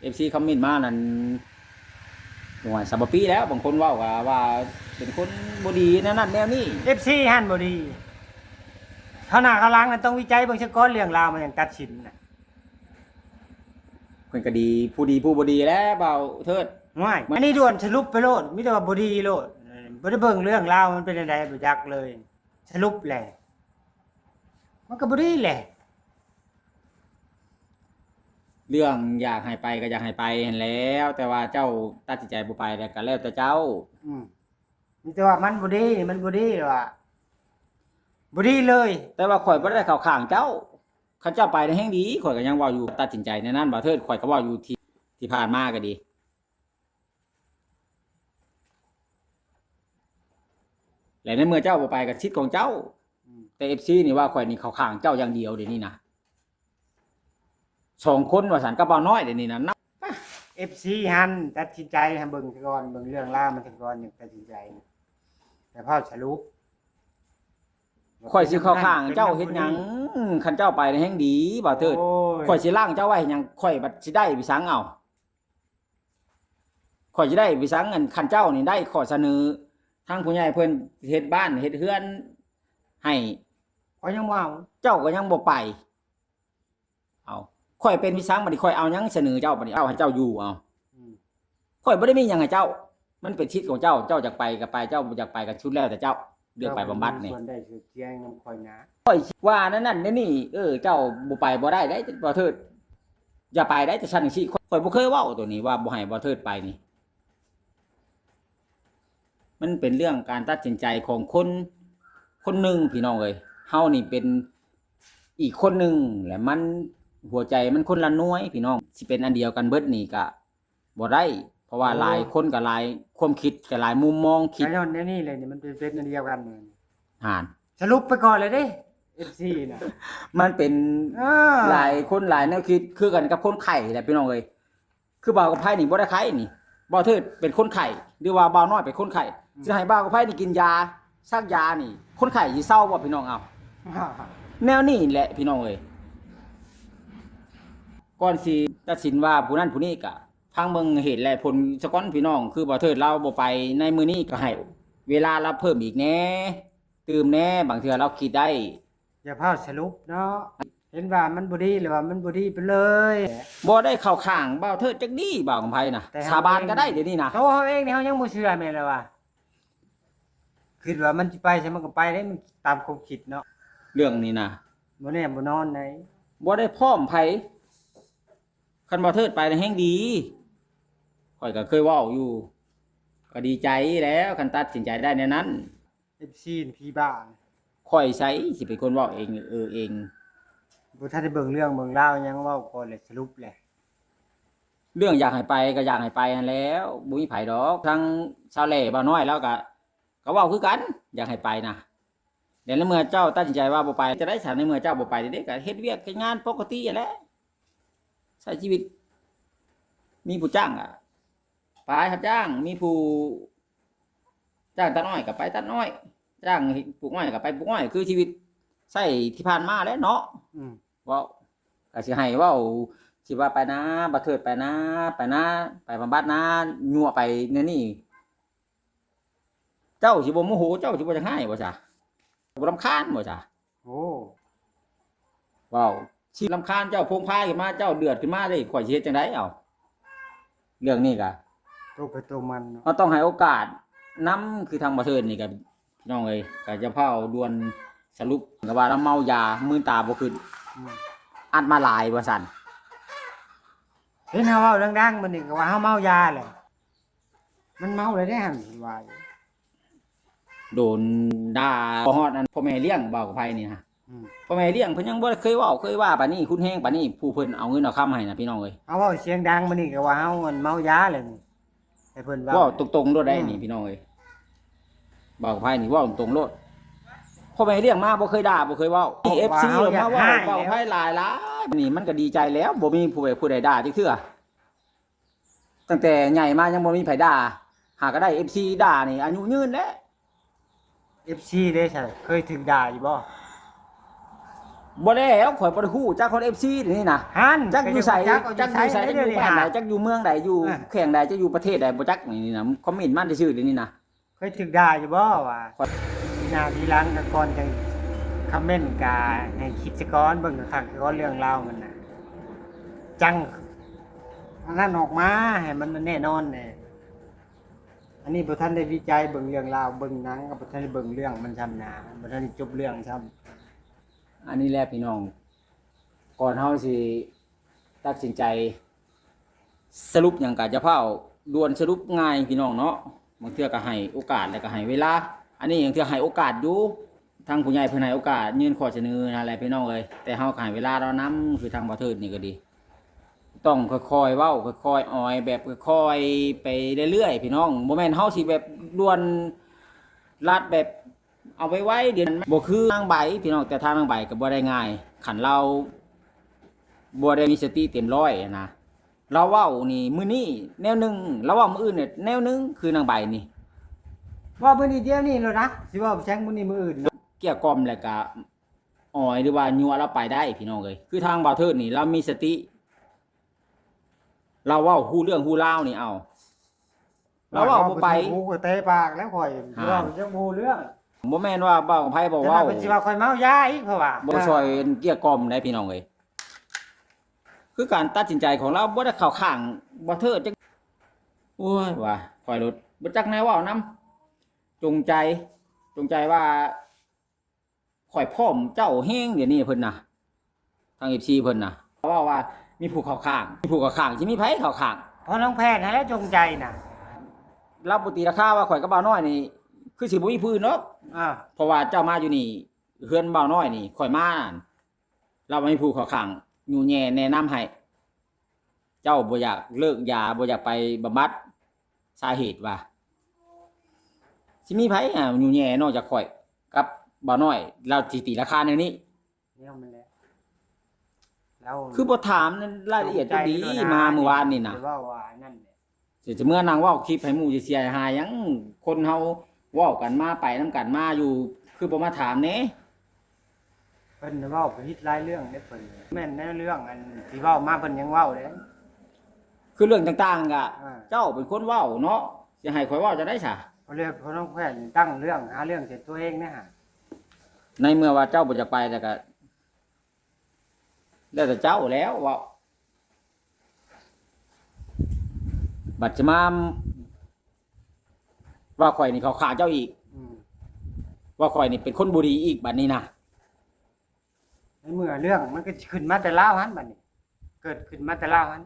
ເອັຟຊີຄອມເມັນມານັ້ນ ໂອ້ຍ ສາມປີແລ້ວ ບາງຄົນເວົ້າກໍວ່າເປັນຄົນບໍ່ດີແນວນັ້ນແນວນີ້ ເອັຟຊີຫັ້ນບໍ່ດີ ເທົ່າໜ້າເຂົ້າຫຼັງນັ້ນ ຕ້ອງວິໄຈເບິ່ງຊະກ່ອນ ເລື່ອງລາວມັນຈັ່ງຕັດສິນນະ. ເພິ່ນກໍດີ ຜູ້ດີຜູ້ບໍ່ດີແຫຼະ ບ່າວເທີດ. ຫ້ວຍ ອັນນີ້ດ່ວນສະຫຼຸບໄປໂລດ ມີແຕ່ວ່າບໍ່ດີໂລດ ບໍ່ໄດ້ເບິ່ງເລື່ອງລາວມັນເປັນຈັ່ງໃດ ບໍ່ຈັກເລີຍ ສະຫຼຸບແຫຼະ ມັນກໍບໍ່ດີແຫຼະ. ເລື່ອງຢາກໃຫ້ໄປກໍຢາກໃຫ້ໄປຫັ້ນແຫຼ້ວ ແຕ່ວ່າເຈົ້າຕັດສິນໃຈບໍ່ໄປແລ້ວກໍແລ້ວແຕ່ເຈົ້າ. ອືມ ມີແຕ່ວ່າມັນບໍ່ດີ ມັນບໍ່ດີ ວ່າບໍ່ດີເລີຍ. ແຕ່ວ່າຂ້ອຍບໍ່ໄດ້ເຂົ້າຂ້າງເຈົ້າ ຄັນເຈົ້າໄປນະແຮ່ງດີ ຂ້ອຍກໍຍັງເວົ້າຢູ່ ຕັດສິນໃຈແນວນັ້ນ ບ່າວເທີດ. ຂ້ອຍກໍເວົ້າຢູ່ທີ່ ທີ່ຜ່ານມາກໍດີ ແລະໃນເມື່ອເຈົ້າບໍ່ໄປກໍສິດຂອງເຈົ້າ. ອືມ ແຕ່ເອັຟຊີນີ້ວ່າຂ້ອຍນີ້ເຂົ້າຂ້າງເຈົ້າຢ່າງດຽວ ດຽວນີ້ນະ ສອງຄົນວ່າຊັ້ນ ກັບບ່າວນ້ອຍ ດຽວນີ້ນະ ນຳ ເອັຟຊີຫັ້ນຕັດສິນໃຈໃຫ້ເບິ່ງຊະກ່ອນ ເບິ່ງເລື່ອງລາວມັນຊະກ່ອນ ຈັ່ງຕັດສິນໃຈ ແຕ່ພາວສະຫຼຸບ. ຂ້ອຍຊິເຂົ້າຂ້າງເຈົ້າເຮັດຫຍັງ? ຄັນເຈົ້າໄປນະແຮ່ງດີ ບ່າວເທີດ. ໂອ້ຍ ຂ້ອຍຊິລ້າງເຈົ້າໄວ້ເຮັດຫຍັງ? ຂ້ອຍບັດຊິໄດ້ໄປສັງເອົາ? ຂ້ອຍຊິໄດ້ໄປສັງ? ອັນ ຄັນເຈົ້ານີ້ໄດ້ຂໍ້ສະເໜີ ທາງຜູ້ໃຫຍ່ເພິ່ນເຮັດບ້ານເຮັດເຮືອນໃຫ້ ຂ້ອຍຍັງບໍ່ເອົາ ເຈົ້າກໍຍັງບໍ່ໄປ. ເອົາ ຂ້ອຍເປັນໄປສັງ ບັດນີ້ຂ້ອຍເອົາຫຍັງສະເໜີເຈົ້າ? ບັດນີ້ເອົາໃຫ້ເຈົ້າຢູ່ ເອົາ ອືມ ຂ້ອຍບໍ່ໄດ້ມີຫຍັງໃຫ້ເຈົ້າ ມັນເປັນສິດຂອງເຈົ້າ ເຈົ້າຢາກໄປກໍໄປ ເຈົ້າບໍ່ຢາກໄປກໍສຸດແລ້ວແຕ່ເຈົ້າ ເລືອກໄປບຳບັດນີ້. ເຈົ້າບໍ່ມີສ່ວນໄດ້ສ່ວນສຽງນຳຂ້ອຍນະ ຂ້ອຍວ່າແນວນັ້ນແນວນີ້. ເອີ ເຈົ້າບໍ່ໄປບໍ່ໄດ້ເດ້ ບ່າວເທີດ ຢ່າໄປໄດ້ ຈັ່ງຊັ້ນຈັ່ງຊີ້. ຂ້ອຍ ຂ້ອຍບໍ່ເຄີຍເວົ້າໂຕນີ້ວ່າບໍ່ໃຫ້ບ່າວເທີດໄປນີ້. ມັນເປັນເລື່ອງການຕັດສິນໃຈຂອງຄົນຄົນໜຶ່ງ ພີ່ນ້ອງເອີຍ. ເຮົານີ້ເປັນອີກຄົນໜຶ່ງ ແລະ ມັນ ຫົວໃຈມັນຄົນລະໜ່ວຍ ພີ່ນ້ອງ. ຊິເປັນອັນດຽວກັນເບິດນີ້ກະບໍ່ໄດ້ ເພາະວ່າ ໂອ້ ຫຼາຍຄົນກໍຫຼາຍຄວາມຄິດ ກໍຫຼາຍມຸມມອງຄິດ. ກໍຍ້ອນແນວນີ້ແຫຼະ ນີ້ມັນເປັນ ເປັນອັນດຽວກັນ. ຫັ້ນ ສະຫຼຸບໄປກ່ອນເລີຍເດ້ ເອັຟຊີນະ ມັນເປັນ ເອີ ຫຼາຍຄົນຫຼາຍແນວຄິດ ຄືກັນກັບຄົນໄຂ້ແຫຼະ ພີ່ນ້ອງເອີຍ. ຄືບ່າວກຳໄພນີ້ບໍ່ໄດ້ໄຂ້ນີ້ ບ່າວເທີດເປັນຄົນໄຂ້ ຫຼືວ່າບ່າວນ້ອຍເປັນຄົນໄຂ້ ອືມ ຊິໃຫ້ບ່າວກຳໄພນີ້ກິນຢາ ສັກຢານີ້ ຄົນໄຂ້ຊິເຊົາບໍ່ ພີ່ນ້ອງ? ເອົາ ແນວນີ້ແຫຼະ ພີ່ນ້ອງເອີຍ. ກ່ອນຊິຕັດສິນວ່າຜູ້ນັ້ນຜູ້ນີ້ ກະຟັງເບິ່ງເຫດແລະຜົນສາກ່ອນ ພີ່ນ້ອງ. ຄືບ່າວເທີດລາວບໍ່ໄປໃນມື້ນີ້ ກະໃຫ້ເວລາລາວເພີ່ມອີກແດ່ ຕື່ມແດ່ ບາງເທື່ອລາວຄິດໄດ້. ຢ່າພາວສະຫຼຸບເນາະ ເຫັນວ່າມັນບໍ່ດີແລ້ວວ່າມັນບໍ່ດີໄປເລີຍ. ບໍ່ໄດ້ເຂົ້າຂ້າງບ່າວເທີດຈັກດີ້ ບ່າວກຳໄພນະ ສາບານກໍໄດ້ດຽວນີ້ນະ. ໂຕເຮົາເອງນີ້ເຮົາຍັງບໍ່ເຊື່ອແມ່ນແລ້ວວ່າ ຄິດວ່າມັນຊິໄປໃສມັນກໍໄປເດ້ ມັນຕາມຄວາມຄິດເນາະ ເລື່ອງນີ້ນະ. ບໍ່ແນມບໍ່ນອນໃດ ບໍ່ໄດ້ພ້ອມໃຜ. ຄັນບ່າວເທີດໄປນະແຮ່ງດີ ຂ້ອຍກໍເຄີຍເວົ້າຢູ່ ກໍດີໃຈແລ້ວ ຄັນຕັດສິນໃຈໄດ້ແນວນັ້ນ. ເອັຟຊີຜີບ້າ ຂ້ອຍໃສຊິເປັນຄົນເວົ້າເອງ ເອີເອງ ບໍ່ທັນໄດ້ເບິ່ງເລື່ອງເບິ່ງລາວຫຍັງ ເວົ້າກ່ອນແຫຼະ ສະຫຼຸບແຫຼະ. ເລື່ອງຢາກໃຫ້ໄປກໍຢາກໃຫ້ໄປຫັ້ນແຫຼ້ວ ບໍ່ມີໃຜດອກ. ທາງຊາວແຫຼ້ບ່າວນ້ອຍລາວກໍ ກໍເວົ້າຄືກັນ ຢາກໃຫ້ໄປນະ. ແຕ່ໃນເມື່ອເຈົ້າຕັດສິນໃຈວ່າບໍ່ໄປ ຈະໄດ້ຊັ້ນ ໃນເມື່ອເຈົ້າບໍ່ໄປເດ້ ກໍເຮັດວຽກເຮັດງານປົກກະຕິຫັ້ນແຫຼະ ໃຊ້ຊີວິດ ມີຜູ້ຈ້າງກໍໄປຮັບຈ້າງ ມີຜູ້ຈ້າງຕັດອ້ອຍກໍໄປຕັດອ້ອຍ ຈ້າງປູກອ້ອຍກໍໄປປູກອ້ອຍ ຄືຊີວິດໃຊ້ທີ່ຜ່ານມາແຫຼະເນາະ. ອືມ ເວົ້າ ກໍຊິໃຫ້ເວົ້າ ຊິວ່າໄປນາ ບ່າວເທີດໄປນາ ໄປນາ ໄປບຳບັດນາ ຍົວະໄປແນວນີ້ ເຈົ້າຊິບໍ່ໂມໂຫ ເຈົ້າຊິບໍ່ຢາກຮ້າຍບໍ່ຊະ ບໍ່ລຳຄານບໍ່ຊະ? ໂອ້ ເວົ້າ ຊິລຳຄານເຈົ້າ ໂພງພາຍຂຶ້ນມາ ເຈົ້າເດືອດຂຶ້ນມາເດ້ ຂ້ອຍຊິເຮັດຈັ່ງໃດເອົາ? ເລື່ອງນີ້ກະ ໂຕໃຜໂຕມັນເນາະ ເຮົາຕ້ອງໃຫ້ໂອກາດນຳ ຄືທາງບ່າວເທີດນີ້ກະ ພີ່ນ້ອງເອີຍ ກະຢ່າພາວດ່ວນສະຫຼຸບ ກະວ່າລາວເມົາຢາ ມືນຕາບໍ່ຂຶ້ນ ອືມ ອັດມາຫຼາຍວ່າຊັ້ນ. ເຫັນເຮົາເວົ້າດັງໆ ມື້ນີ້ກໍວ່າເຮົາເມົາຢາແຫຼະ ມັນເມົາແລ້ວເດ້ຫັ້ນ ເພິ່ນວ່າຢູ່. ໂດນດ່າບໍ່ຮອດອັນພໍ່ແມ່ລ້ຽງ ບ່າວກຳໄພນີ້ນະ. ອືມ ພໍ່ແມ່ລ້ຽງເພິ່ນຍັງບໍ່ໄດ້ເຄີຍເວົ້າເຄີຍວ່າປານນີ້ ຮຸນແຮງປານນີ້ ຜູ້ເພິ່ນເອົາເງິນເອົາຄຳໃຫ້ນະ ພີ່ນ້ອງເອີຍ. ເຮົາເວົ້າສຽງດັງມື້ນີ້ກໍວ່າເຮົາອັນເມົາຢາແຫຼະນີ້ ໃຫ້ເພິ່ນເວົ້າ ເວົ້າຕົງໆໂລດໄດ໋ນີ້ ອືມ ພີ່ນ້ອງເອີຍ. ບ່າວກຳໄພນີ້ເວົ້າຕົງໆໂລດ ພໍ່ແມ່ລ້ຽງມາບໍ່ເຄີຍດ່າ ບໍ່ເຄີຍເວົ້າ. ເອັຟຊີ ເວົ້າມາເວົ້າ ບ່າວກຳໄພຫຼາຍໆ ນີ້ມັນກໍດີໃຈແລ້ວ ບໍ່ມີຜູ້ໃດ ຜູ້ໃດດ່າຈັກເທື່ອ. ຕັ້ງແຕ່ໃຫຍ່ມາຍັງບໍ່ມີໃຜດ່າ ຫາກໍໄດ້ເອັຟຊີດ່ານີ້ອາຍຸຍືນແຫຼະ. ເອັຟຊີເດ້ ເຄີຍຖືກດ່າຢູ່ບໍ່? ບໍ່ແລ້ວ ຂ້ອຍບໍ່ໄດ້ຮູ້ຈັກຮອດເອັຟຊີດຽວນີ້ນະ ຫັ້ນ ຈັກຢູ່ໃສ ຈັກຢູ່ໃສ ຈັກຢູ່ບ້ານໃດ ຈັກຢູ່ເມືອງໃດ ຢູ່ແຂວງໃດ ຈັກຢູ່ປະເທດໃດ ບໍ່ຈັກນີ້ນະ ຄອມເມັນມາຊື່ໆດຽວນີ້ນະ. ເຄີຍຖືກດ່າຢູ່ບໍ່ວ່າ ປີໜ້າທີຫຼັງກໍກ່ອນຈັ່ງຄອມເມັນ ກໍໃຫ້ຄິດສະກ່ອນ ເບິ່ງຄັກໆກ່ອນເລື່ອງລາວມັນນະ ຈັ່ງອັນນັ້ນອອກມາໃຫ້ມັນແນ່ນອນແດ່. ອັນນີ້ບໍ່ທັນໄດ້ວິໄຈເບິ່ງເລື່ອງລາວ ເບິ່ງໜັງກໍບໍ່ທັນໄດ້ເບິ່ງເລື່ອງມັນຊ້ຳນະ ບໍ່ທັນໄດ້ຈົບເລື່ອງຊ້ຳ. ອັນນີ້ແຫຼະພີ່ນ້ອງ ກ່ອນເຮົາຊິຕັດສິນໃຈສະຫຼຸບຫຍັງກໍຢ່າຟ້າວດ່ວນສະຫຼຸບງ່າຍພີ່ນ້ອງເນາະ ບາງເທື່ອກໍໃຫ້ໂອກາດ ແລ້ວກໍໃຫ້ເວລາ ອັນນີ້ບາງເທື່ອໃຫ້ໂອກາດຢູ່ ທາງຜູ້ໃຫຍ່ເພິ່ນໃຫ້ໂອກາດ ຍື່ນຂໍ້ສະເໜີຫັ້ນແຫຼະພີ່ນ້ອງເອີຍ ແຕ່ເຮົາກໍໃຫ້ເວລາລາວນຳ ຄືທາງບ່າວເທີດນີ້ກໍດີ ຕ້ອງຄ່ອຍໆເວົ້າ ຄ່ອຍໆອອຍ ແບບຄ່ອຍໆໄປເລື້ອຍໆພີ່ນ້ອງ ບໍ່ແມ່ນເຮົາຊິແບບດ່ວນລາດແບບ ເອົາໄວໆ ດຽວນີ້ບໍ່ຄືນາງໃບພີ່ນ້ອງ ແຕ່ທາງນາງໃບກໍບໍ່ໄດ້ງ່າຍ ຄັນລາວບໍ່ໄດ້ມີສະຕິເຕັມຮ້ອຍນະ ລາວເວົ້ານີ້ມື້ນີ້ແນວໜຶ່ງ ລາວເວົ້າມື້ອື່ນນີ້ແນວໜຶ່ງ ຄືນາງໃບນີ້ ເວົ້າມື້ນີ້ດຽວນີ້ໂລດນະ ຊິເວົ້າແຊງມື້ນີ້ມື້ອື່ນນະ ເກຍກ່ອມແລ້ວກະອອຍ ຫຼືວ່າຍົວະລາວໄປໄດ້ພີ່ນ້ອງເອີຍ ຄືທາງບ່າວເທີດນີ້ລາວມີສະຕິ ລາວເວົ້າຮູ້ເລື່ອງຮູ້ລາວນີ້ ເອົາ ລາວເວົ້າບໍ່ໄປ ເວົ້າບໍ່ຖືກຫູກໍແຕະປາກແລ້ວຂ້ອຍ ເວົ້າຍັງບໍ່ຮູ້ເລື່ອງ ບໍ່ແມ່ນວ່າເວົ້າໃຜບໍ່ເວົ້າ ເພິ່ນຊິວ່າຂ້ອຍເມົາຢາອີກ ເພາະວ່າບໍ່ຊ່ອຍເກຍກ່ອມໄດ້ພີ່ນ້ອງເອີຍ ຄືການຕັດສິນໃຈຂອງລາວບໍ່ໄດ້ເຂົ້າຂ້າງບ່າວເທີດຈັກ ໂອ້ຍ ວ່າຂ້ອຍໂລດບໍ່ຈັກແນວເວົ້ານຳ ຈົງໃຈ ຈົງໃຈວ່າ ຂ້ອຍພ້ອມເຈົ້າແຮງດຽວນີ້ເພິ່ນນະ ທາງເອັຟຊີເພິ່ນນະ ເວົ້າວ່າມີຜູ້ເຂົ້າຂ້າງ ມີຜູ້ເຂົ້າຂ້າງ ຊິມີໃຜເຂົ້າຂ້າງ ພໍ່ນ້ອງແພດຫັ້ນແຫຼະຈົງໃຈນະ ລາວບໍ່ຕີລາຄາວ່າຂ້ອຍກັບບ່າວນ້ອຍນີ້ ຄືຊິບໍ່ມີຜູ້ອື່ນດອກ ອ່າ ເພາະວ່າເຈົ້າມາຢູ່ນີ້ ເຮືອນບ່າວນ້ອຍນີ້ ຂ້ອຍມາ ລາວວ່າມີຜູ້ເຂົ້າຂ້າງ ຍູ້ແຍ່ແນະນຳໃຫ້ ເຈົ້າບໍ່ຢາກເລີກຢາ ບໍ່ຢາກໄປບຳບັດ ສາເຫດວ່າ ຊິມີໃຜຫາຍູ້ແຍ່ນອກຈາກຂ້ອຍກັບບ່າວນ້ອຍ ລາວຊິຕີລາຄາແນວນີ້ ແນວມັນແຫຼະ ລາວຄືບໍ່ຖາມລາຍລະອຽດຈັກດີ ມາມື້ວານນີ້ນະ ເວົ້າວ່າອັນນັ້ນແຫຼະ ຊິເມືອນັ່ງເວົ້າຄລິບໃຫ້ໝູ່ເສຍຫາຍຫຍັງ ຄົນເຮົາເວົ້າກັນມາໄປນຳກັນມາຢູ່ ຄືບໍ່ມາຖາມແດ່ ເພິ່ນເວົ້າກໍຜິດຫຼາຍເລື່ອງເດ້ເພິ່ນ ແມ່ນແນວເລື່ອງອັນທີ່ເວົ້າມາເພິ່ນຍັງເວົ້າເດ້ ຄືເລື່ອງຕ່າງໆກະ ອ່າ ເຈົ້າເປັນຄົນເວົ້າເນາະ ຊິໃຫ້ຂ້ອຍເວົ້າຈັ່ງໃດຊະ ເລື່ອງພໍ່ນ້ອງແພດນີ້ຕັ້ງເລື່ອງຫາເລື່ອງໃສ່ຕົວເອງເດ້ຫາ ໃນເມື່ອວ່າເຈົ້າບໍ່ຢາກໄປແລ້ວກະ ແລ້ວແຕ່ເຈົ້າແລ້ວເວົ້າ ບັດຈະມາວ່າຂ້ອຍນີ້ເຂົ້າຂ້າງເຈົ້າອີກ ອືມ ວ່າຂ້ອຍນີ້ເປັນຄົນບໍ່ດີອີກບັດນີ້ນະ ໃນເມື່ອເລື່ອງມັນກໍຊິຂຶ້ນມາແຕ່ລາວຫັ້ນບັດນີ້ ເກີດຂຶ້ນມາແຕ່ລາວຫັ້ນ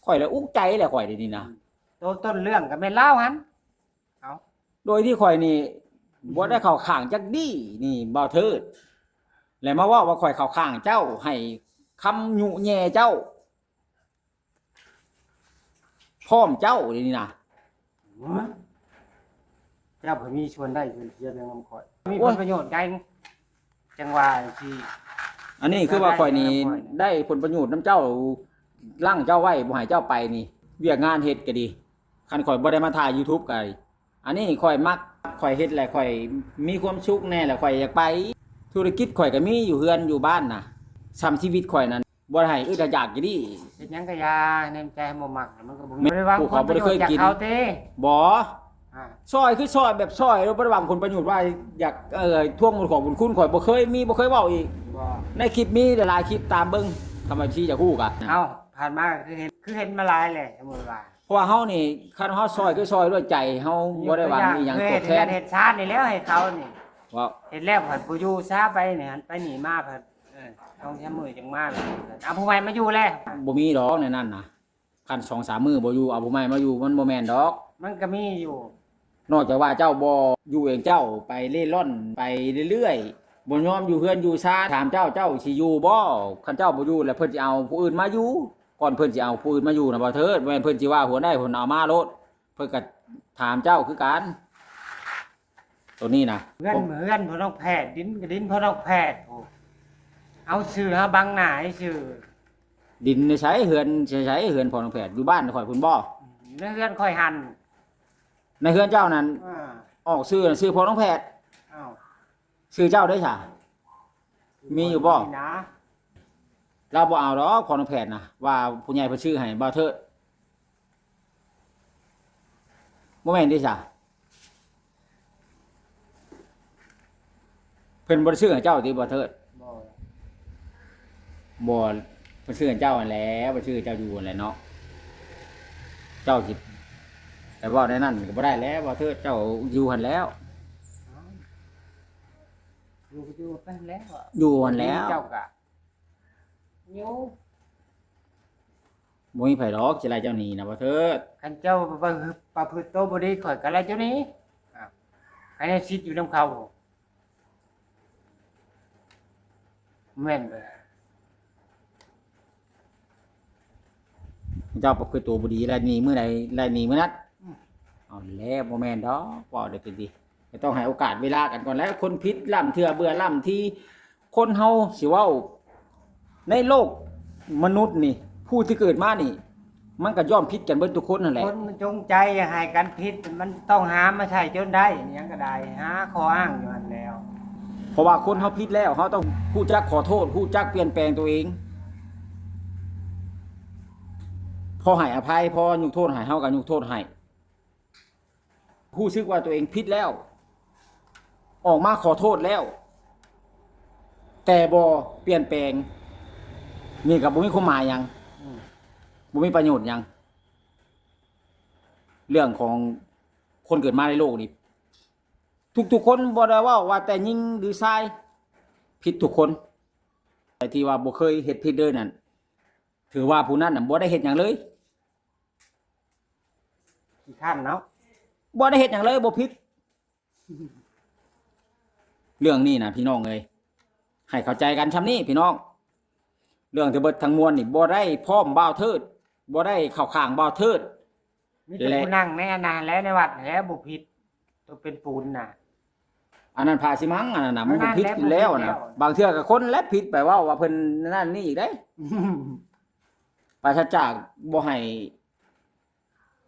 ຂ້ອຍລະອຸກໃຈແຫຼະ ຂ້ອຍດຽວນີ້ນະ ອືມ ໂຕຕົ້ນເລື່ອງກໍແມ່ນລາວຫັ້ນ ເອົາ ໂດຍທີ່ຂ້ອຍນີ້ບໍ່ໄດ້ເຂົ້າຂ້າງຈັກດີ້ນີ້ ບ່າວເທີດ ແລະມາເວົ້າວ່າຂ້ອຍເຂົ້າຂ້າງເຈົ້າ ໃຫ້ຄຳຍຸແຍ່ເຈົ້າ ພ້ອມເຈົ້າດຽວນີ້ນະ ເຈົ້າບໍ່ມີສ່ວນໄດ້ສ່ວນເສຍຫຍັງນຳຂ້ອຍ ມີຜົນປະໂຫຍດໃດ ຈັ່ງວ່າຊິ ອັນນີ້ຄືວ່າຂ້ອຍນີ້ໄດ້ຜົນປະໂຫຍດນຳເຈົ້າ ລັງເຈົ້າໄວ້ບໍ່ໃຫ້ເຈົ້າໄປນີ້ ວຽກງານເຮັດກໍດີ ຄັນຂ້ອຍບໍ່ໄດ້ມາຖ່າຍຢູທູບກໍ ອັນນີ້ຂ້ອຍມັກ ຂ້ອຍເຮັດແລ້ວຂ້ອຍມີຄວາມສຸກແດ່ ແລ້ວຂ້ອຍຢາກໄປ ທຸລະກິດຂ້ອຍກໍມີຢູ່ເຮືອນຢູ່ບ້ານນະ ສ່ຳຊີວິດຂ້ອຍນັ້ນ ບໍ່ໄດ້ໃຫ້ອຶດໃຫ້ຢາກຢູ່ດີ ເຮັດຫຍັງກໍຢ່າ ໃນໃຈບໍ່ມັກ ມັນກໍບໍ່ມີ ບໍ່ໄດ້ຫວັງຜົນປະໂຫຍດຈາກເຂົາຕິ ບໍ່ ອ່າ ຊ່ອຍຄືຊ່ອຍແບບຊ່ອຍ ບໍ່ໄດ້ຫວັງຜົນປະໂຫຍດວ່າຢາກ ເອີ ທວງບຸນຂອງບຸນຄຸນ ຂ້ອຍບໍ່ເຄີຍມີ ບໍ່ເຄີຍເວົ້າອີກ ບໍ່ ໃນຄລິບມີຫຼາຍໆຄລິບ ຕາມເບິ່ງ ຄຳວ່າທີ່ຈະຮູ້ກະ ເອົ້າ ຜ່ານມາກໍຄືເຫັນ ຄືເຫັນມາຫຼາຍແຫຼະ ສົມມຸດວ່າ ເພາະວ່າເຮົານີ້ ຄັນເຮົາຊ່ອຍຄືຊ່ອຍດ້ວຍໃຈ ເຮົາບໍ່ໄດ້ຫວັງອີ່ຫຍັງຕອບແທນ ເຮັດຊານນີ້ແລ້ວໃຫ້ເຂົານີ້ ເວົ້າ ເຮັດແລ້ວພັດບໍ່ຢູ່ຊາ ໄປນີ້ຫັ້ນໄປນີ້ມາພັດ ເອີ ສອງສາມມື້ຈັ່ງມາ ເອົາຜູ້ໃໝ່ມາຢູ່ແລ້ວ ບໍ່ມີດອກໃນນັ້ນນະ ຄັນສອງສາມມື້ບໍ່ຢູ່ ເອົາຜູ້ໃໝ່ມາຢູ່ ມັນບໍ່ແມ່ນດອກ ມັນກໍມີຢູ່ ນອກຈາກວ່າເຈົ້າບໍ່ຢູ່ເອງ ເຈົ້າໄປເລ່ລ່ອນໄປເລື້ອຍໆ ບໍ່ຍອມຢູ່ເຮືອນຢູ່ຊານ ຖາມເຈົ້າ ເຈົ້າຊິຢູ່ບໍ່? ຄັນເຈົ້າບໍ່ຢູ່ແລ້ວ ເພິ່ນຊິເອົາຜູ້ອື່ນມາຢູ່ ກ່ອນເພິ່ນຊິເອົາຜູ້ອື່ນມາຢູ່ນະ ບໍ່ເທີດ ບໍ່ແມ່ນເພິ່ນຊິວ່າຫົວໃດ ເພິ່ນເອົາມາໂລດ ເພິ່ນກໍຖາມເຈົ້າຄືກັນ ໂຕນີ້ນະ ເຮືອນ ເຮືອນພໍ່ນ້ອງແພດ ດິນກໍດິນພໍ່ນ້ອງແພດ ໂອ້ ເອົາຊື່ເຮົາບັງໜ້າໃຫ້ຊື່ ດິນໃນໃສ? ເຮືອນໃນໃສ? ເຮືອນພໍ່ນ້ອງແພດ ຢູ່ບ້ານຂ້ອຍພຸ້ນບໍ່? ໃນເຮືອນຂ້ອຍຫັ້ນ ໃນເຮືອນເຈົ້ານັ້ນ ອ່າ ອອກຊື່ນະ ຊື່ພໍ່ນ້ອງແພດ ອ້າວ ຊື່ເຈົ້າໄດ້ຊະ? ມີຢູ່ບໍ່? ນີ້ນະ ລາວບໍ່ເອົາດອກ ພໍ່ນ້ອງແພດນະ ວ່າຜູ້ໃຫຍ່ເພິ່ນຊື້ໃຫ້ບ່າວເທີດ. ບໍ່ແມ່ນຕິຊະ? ເພິ່ນບໍ່ໄດ້ຊື້ໃຫ້ເຈົ້າຕິ ບ່າວເທີດ? ບໍ່ ບໍ່ ເພິ່ນຊື້ໃຫ້ເຈົ້າຫັ້ນແຫຼະ ເພິ່ນຊື້ໃຫ້ເຈົ້າຢູ່ຫັ້ນແຫຼະເນາະ. ເຈົ້າຊິໄປເວົ້າແນວນັ້ນກໍບໍ່ໄດ້ແຫຼະ ບ່າວເທີດ ເຈົ້າຢູ່ຫັ້ນແລ້ວ. ເອົ້າ ຢູ່ກໍຢູ່ໄປແລ້ວ ຢູ່ຫັ້ນແລ້ວ ເຈົ້າກໍຢູ່ ບໍ່ມີໃຜດອກຊິໄລ່ເຈົ້າໜີນະ ບ່າວເທີດ. ຄັນເຈົ້າປະພຶດໂຕບໍ່ດີ ຂ້ອຍກໍໄລ່ເຈົ້າໜີ. ອ້າວ ໃຜໃຫ້ສິດຢູ່ນຳເຂົາ ແມ່ນບໍ່? ເຈົ້າປະພຶດໂຕບໍ່ດີ ໄລ່ໜີມື້ໃດ ໄລ່ໜີມື້ນັ້ນ. ອືມ ເອົາແລ້ວ ບໍ່ແມ່ນດອກ ເວົ້າໄດ້ເປັນດີ ກໍຕ້ອງໃຫ້ໂອກາດເວລາກັນກ່ອນແຫຼະ. ຄົນຜິດລ້ຳເທື່ອເບື່ອລ້ຳທີ ຄົນເຮົາຊິເວົ້າ ໃນໂລກມະນຸດນີ້ ຜູ້ທີ່ເກີດມານີ້ ມັນກໍຍ່ອມຜິດກັນເບິດທຸກຄົນຫັ້ນແຫຼະ. ຄົນມັນຈົງໃຈຢາກໃຫ້ກັນຜິດ ມັນຕ້ອງຫາມາໃຊ້ຈົນໄດ້ ຫຍັງກໍໄດ້ ຫາຂໍ້ອ້າງຢູ່ຫັ້ນແລ້ວ. ເພາະວ່າຄົນເຮົາຜິດແລ້ວ ເຮົາຕ້ອງຮູ້ຈັກຂໍໂທດ ຮູ້ຈັກປ່ຽນແປງຕົວເອງ. ພໍໃຫ້ອະໄພ ພໍຍົກໂທດໃຫ້ ເຮົາກໍຍົກໂທດໃຫ້. ຮູ້ສຶກວ່າຕົວເອງຜິດແລ້ວ ອອກມາຂໍໂທດແລ້ວ ແຕ່ບໍ່ປ່ຽນແປງ ນີ້ກໍບໍ່ມີຄວາມໝາຍຫຍັງ. ອືມ ບໍ່ມີປະໂຫຍດຫຍັງ. ເລື່ອງຂອງຄົນເກີດມາໃນໂລກນີ້ ທຸກໆຄົນ ບໍ່ໄດ້ເວົ້າວ່າແຕ່ຍິງຫຼືຊາຍ ຜິດທຸກຄົນ. ແຕ່ທີ່ວ່າບໍ່ເຄີຍເຮັດຜິດເລີຍນັ້ນ ຖືວ່າຜູ້ນັ້ນນະບໍ່ໄດ້ເຮັດຫຍັງເລີຍ. ຂີ້ຄ້ານເນາະ ບໍ່ໄດ້ເຮັດຫຍັງເລີຍ ບໍ່ຜິດ. ເລື່ອງນີ້ນະ ພີ່ນ້ອງເອີຍ ໃຫ້ເຂົ້າໃຈກັນຊ່ຳນີ້ພີ່ນ້ອງ. ເລື່ອງທັງເບິດທັງມວນນີ້ ບໍ່ໄດ້ພ້ອມບ່າວເທີດ ບໍ່ໄດ້ເຂົ້າຂ້າງບ່າວເທີດ. ມີແຕ່ ແລະ ຜູ້ນັ່ງໃນອັນນັ້ນແຫຼະ ໃນວັດແຫຼະ ບໍ່ຜິດ. ໂຕເປັນປູນນະ ອັນນັ້ນພະຊິມັງ ອັນນັ້ນນະ ມັນບໍ່ຜິດຢູ່ແລ້ວນະ. ບາງເທື່ອກໍຄົນແຫຼະຜິດ ໄປເວົ້າວ່າເພິ່ນນັ້ນນີ້ອີກເດ້. ປາສະຈາກບໍ່ໃຫ້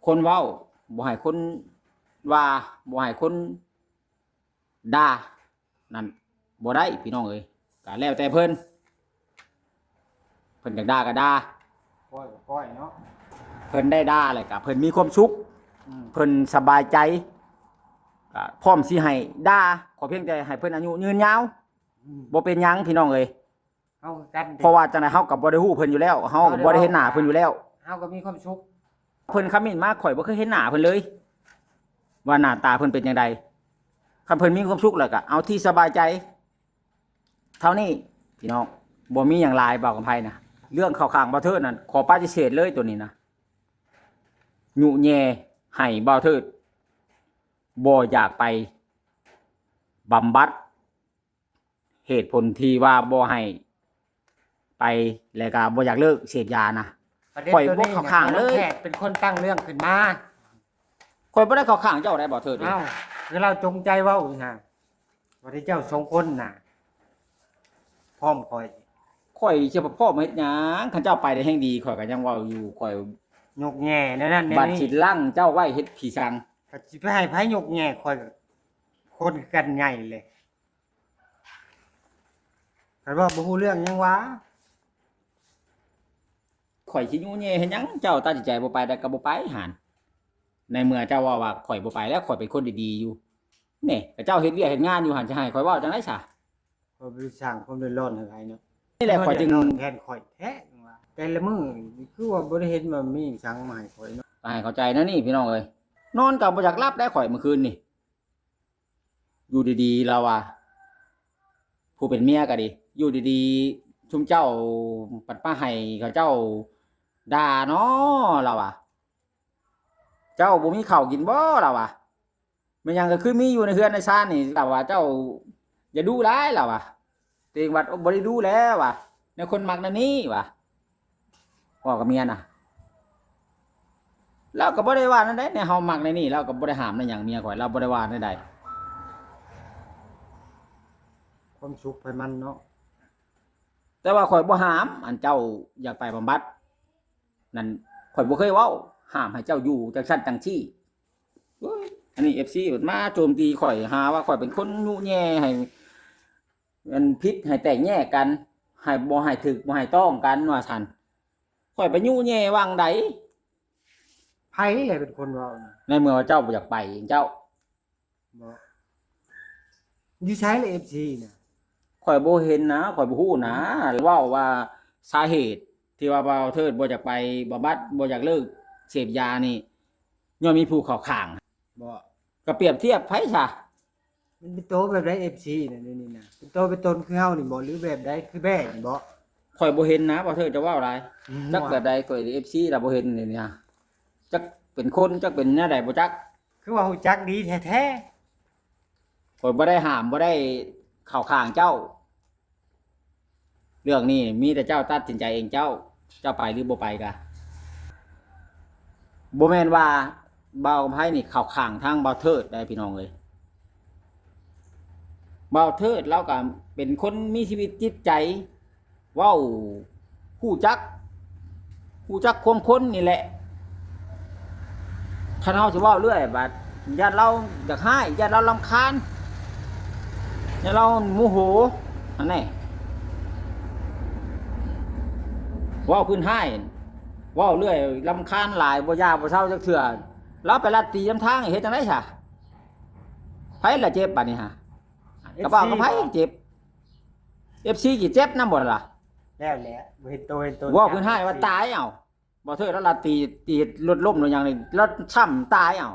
ຄົນເວົ້າ ບໍ່ໃຫ້ຄົນວ່າ ບໍ່ໃຫ້ຄົນດ່າ ນັ້ນບໍ່ໄດ້ພີ່ນ້ອງເອີຍ. ກະແລ້ວແຕ່ເພິ່ນ ເພິ່ນຢາກດ່າກໍດ່າ ປ້ອຍກໍປ້ອຍເນາະ. ເພິ່ນໄດ້ດ່າແລ້ວກະເພິ່ນມີຄວາມສຸກ ອືມ ເພິ່ນສະບາຍໃຈ ກະພ້ອມຊິໃຫ້ດ່າ. ຂໍພຽງແຕ່ໃຫ້ເພິ່ນອາຍຸຍືນຍາວ ອືມ ບໍ່ເປັນຫຍັງພີ່ນ້ອງເອີຍ. ເຮົາຄືກັນ ເພາະວ່າຈັ່ງໃດເຮົາກໍບໍ່ໄດ້ຮູ້ເພິ່ນຢູ່ແລ້ວ ເຮົາກໍບໍ່ໄດ້ເຫັນໜ້າເພິ່ນຢູ່ແລ້ວ. ເຮົາກໍມີຄວາມສຸກ. ເພິ່ນຄອມເມັນມາ ຂ້ອຍບໍ່ເຄີຍເຫັນໜ້າເພິ່ນເລີຍ ວ່າໜ້າຕາເພິ່ນເປັນຈັ່ງໃດ. ຄັນເພິ່ນມີຄວາມສຸກແລ້ວກໍເອົາທີ່ສະບາຍໃຈ. ເທົ່ານີ້ພີ່ນ້ອງ ບໍ່ມີຫຍັງຫຼາຍ. ບ່າວກຳໄພນະ ເລື່ອງເຂົ້າຂ້າງບ່າວເທີດນັ້ນ ຂໍປະຕິເສດເລີຍໂຕນີ້ນະ. ຍຸແຍ່ໃຫ້ບ່າວເທີດບໍ່ຢາກໄປບຳບັດ. ເຫດຜົນທີ່ວ່າບໍ່ໃຫ້ໄປ ແລ້ວກໍບໍ່ຢາກເລີກເສບຢານະ ປະເດັນ ຂ້ອຍບໍ່ເຂົ້າຂ້າງເລີຍ. ແຂກເປັນຄົນຕັ້ງເລື່ອງຂຶ້ນມາ ຂ້ອຍບໍ່ໄດ້ເຂົ້າຂ້າງເຈົ້າໃດ ບ່າວເທີດ. ເອົ້າ ຄືລາວຈົງໃຈເວົ້າອີກຫາ ວ່າທີ່ເຈົ້າສອງຄົນນະພ້ອມຂ້ອຍ. ຂ້ອຍຊິພ້ອມເຮັດຫຍັງ? ຄັນເຈົ້າໄປໄດ້ແຮ່ງດີ ຂ້ອຍກໍຍັງເວົ້າຢູ່ ຂ້ອຍຍົກແຍ່ແນວນັ້ນແນວນີ້ ບັດຊິລັງເຈົ້າໄວ້ເຮັດຜີສັງ. ກໍຊິໄປໃຫ້ໃຜຍົກແຍ່? ຂ້ອຍຄົນກັນໃຫຍ່ເລີຍ. ຄັນວ່າບໍ່ຮູ້ເລື່ອງຫຍັງຫວາ? ຂ້ອຍຊິຍຸແຍ່ເຮັດຫຍັງ? ເຈົ້າຕັດສິນໃຈບໍ່ໄປແລ້ວກໍບໍ່ໄປຫັ້ນ. ໃນເມື່ອເຈົ້າເວົ້າວ່າຂ້ອຍບໍ່ໄປແລ້ວ ຂ້ອຍເປັນຄົນດີໆຢູ່. ແນ່ ກໍເຈົ້າເຮັດວຽກເຮັດງານຢູ່ຫັ້ນ ຊິໃຫ້ຂ້ອຍເວົ້າຈັ່ງໃດຊະ? ຂ້ອຍບໍ່ໄດ້ສ້າງຄວາມເດືອດຮ້ອນໃຫ້ໃຜເນາະ. ນີ້ແຫຼະ ຂ້ອຍຈຶ່ງ ເດືອດຮ້ອນແທນຂ້ອຍແທ້ວ່າ ແຕ່ລະມື້ນີ້ຄືວ່າບໍ່ໄດ້ເຫັນວ່າມີຫຍັງມາໃຫ້ຂ້ອຍເນາະ. ໃຫ້ເຂົ້າໃຈແນວນີ້ ພີ່ນ້ອງເອີຍ. ນອນກໍບໍ່ຢາກຫຼັບໄດ໋ ຂ້ອຍ ມື້ຄືນນີ້. ຢູ່ດີໆ ລາວວ່າ ຜູ້ເປັນເມຍກໍດີ ຢູ່ດີໆ ຊຸມເຈົ້າບັດມາໃຫ້ເຂົາເຈົ້າດ່າເນາະ ລາວວ່າ. ເຈົ້າບໍ່ມີເຂົ້າກິນບໍ? ລາວວ່າ. ແມ່ນຫຍັງກໍຄືມີຢູ່ໃນເຮືອນໃນຊານນີ້? ລາວວ່າ ເຈົ້າຢ່າດຸຫຼາຍ ລາວວ່າ. ຕົວເອງວ່າບໍ່ໄດ້ດຸແລ້ວວ່າ ແນວຄົນມັກແນວນີ້ວ່າ ເວົ້າກັບເມຍນະ. ລາວກໍບໍ່ໄດ້ວ່າແນວໃດ ແນວເຮົາມັກແນວນີ້ ລາວກໍບໍ່ໄດ້ຫ້າມແນວຫຍັງເມຍຂ້ອຍ ລາວບໍ່ໄດ້ວ່າແນວໃດ. ຄວາມສຸກໃຜມັນເນາະ. ແຕ່ວ່າຂ້ອຍບໍ່ຫ້າມ ອັນເຈົ້າຢາກໄປບຳບັດນັ້ນ ຂ້ອຍບໍ່ເຄີຍເວົ້າຫ້າມໃຫ້ເຈົ້າຢູ່ຈັ່ງຊັ້ນຈັ່ງຊີ້. ໂອ້ຍ ອັນນີ້ເອັຟຊີເພິ່ນມາໂຈມຕີຂ້ອຍ ຫາວ່າຂ້ອຍເປັນຄົນຍຸແຍ່ໃຫ້ ອັນຜິດໃຫ້ແຕກແຍກກັນ ໃຫ້ ບໍ່ໃຫ້ຖືກ ບໍ່ໃຫ້ຕ້ອງກັນວ່າຊັ້ນ. ຂ້ອຍໄປຍຸແຍ່ຫວ່າງໃດ? ໃຜແຫຼະເປັນຄົນເວົ້ານະ? ໃນເມື່ອວ່າເຈົ້າບໍ່ຢາກໄປເອງເຈົ້າ. ບໍ່ ຢູ່ໃສລະເອັຟຊີນະ? ຂ້ອຍບໍ່ເຫັນນະ ຂ້ອຍບໍ່ຮູ້ນະ. ເວົ້າວ່າສາເຫດທີ່ວ່າບ່າວເທີດບໍ່ຢາກໄປບຳບັດ ບໍ່ຢາກເລີກເສບຢານີ້ ຍ້ອນມີຜູ້ເຂົ້າຂ້າງ. ບໍ່ ກໍປຽບທຽບໃຜຊະ? ມັນເປັນໂຕແບບໃດເອັຟຊີນະ ດຽວນີ້ນະ? ເປັນໂຕເປັນຕົນຄືເຮົານີ້ບໍ່ ຫຼືແບບໃດ ຄືແບ້ນີ້ບໍ່? ຂ້ອຍບໍ່ເຫັນນະ ບ່າວເທີດຈະເວົ້າຫຼາຍ. ອືມ ຈັກແບບໃດ ຂ້ອຍເອັຟຊີລະບໍ່ເຫັນດຽວນີ້ນະ. ຈັກເປັນຄົນ ຈັກເປັນແນວໃດບໍ່ຈັກ. ຄືວ່າຮູ້ຈັກດີແທ້ໆ. ຂ້ອຍບໍ່ໄດ້ຫ້າມ ບໍ່ໄດ້ເຂົ້າຂ້າງເຈົ້າ. ເລື່ອງນີ້ມີແຕ່ເຈົ້າຕັດສິນໃຈເອງເຈົ້າ ເຈົ້າໄປຫຼືບໍ່ໄປກະ ບໍ່ແມ່ນວ່າບ່າວກຳໄພນີ້ເຂົ້າຂ້າງທາງບ່າວເທີດໄດ໋ພີ່ນ້ອງເອີຍ. ບ່າວເທີດລາວກະເປັນຄົນມີຊີວິດຈິດໃຈ ເວົ້າຮູ້ຈັກ ຮູ້ຈັກຄວາມຄົນນີ້ແຫຼະ. ຄັນເຮົາຊິເວົ້າເລື້ອຍບາດ ຢ້ານລາວຢາກຮ້າຍ ຢ້ານລາວລຳຄານ ຢ້ານລາວໂມໂຫຫັ້ນແຫຼະ. ເວົ້າພື້ນຮ້າຍ ເວົ້າເລື້ອຍລຳຄານຫຼາຍ ບໍ່ຢ່າບໍ່ເຊົາຈັກເທື່ອ. ລາວໄປລັດຕີນຳທາງ ເຮັດຈັ່ງໃດຊະ? ໃຜລະເຈັບບາດນີ້ຫາ? ກະບ່າວກະໄພເຈັບ ເອັຟຊີຊິເຈັບນຳບໍ່ລະ? ແລ້ວແຫຼະ ບໍ່ເຫັນໂຕເຫັນຕົນ. ເວົ້າພື້ນຮ້າຍວ່າຕາຍເອົາ. ບໍ່ເທີດລາວລັດຕີ ຕີລົດລົ້ມໂດຍຫຍັງນີ້ ລາວຊ້ຳຕາຍເອົາ.